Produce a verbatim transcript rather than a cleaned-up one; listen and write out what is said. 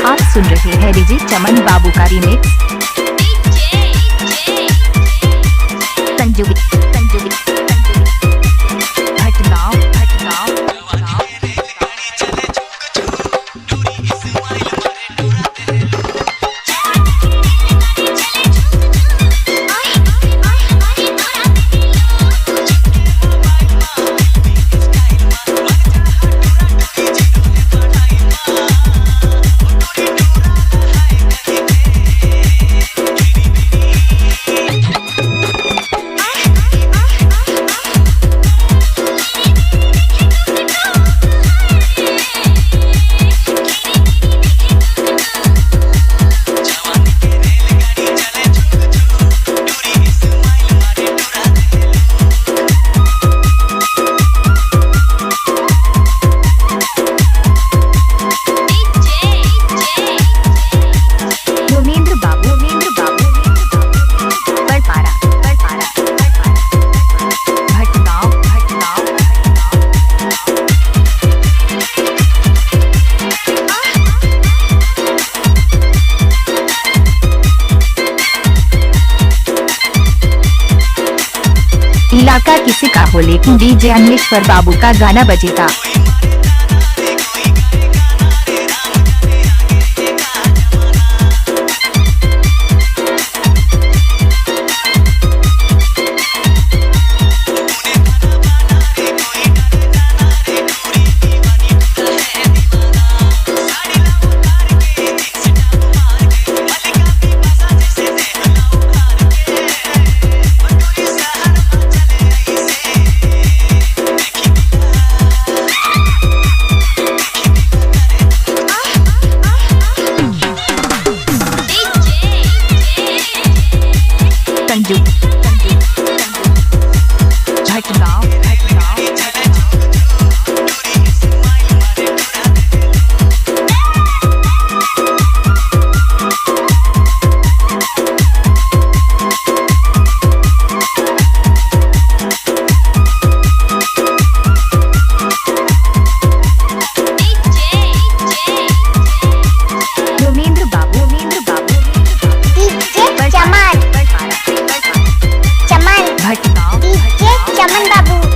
आप सुन रहे हैं डीजे चमन बाबू का रिमिक्स। संजू, संजू, संजू, भटगांव, भटगांव। धर्मेंद्र बाबू, धर्मेंद्र बाबू, बरपारा, बरपारा, बरपारा, भटगांव, भटगांव, भटगांव। इलाका किसी का हो, लेकिन डीजे अमलेश्वर बाबू का गाना बजेता। संजू, संजू, संजू। भटगांव, भटगांव, भटगांव। धर्मेंद्र बाबू, धर्मेंद्र बाबू, डीजे चमन, चमन, भटगांव, डीजे चमन बाबू।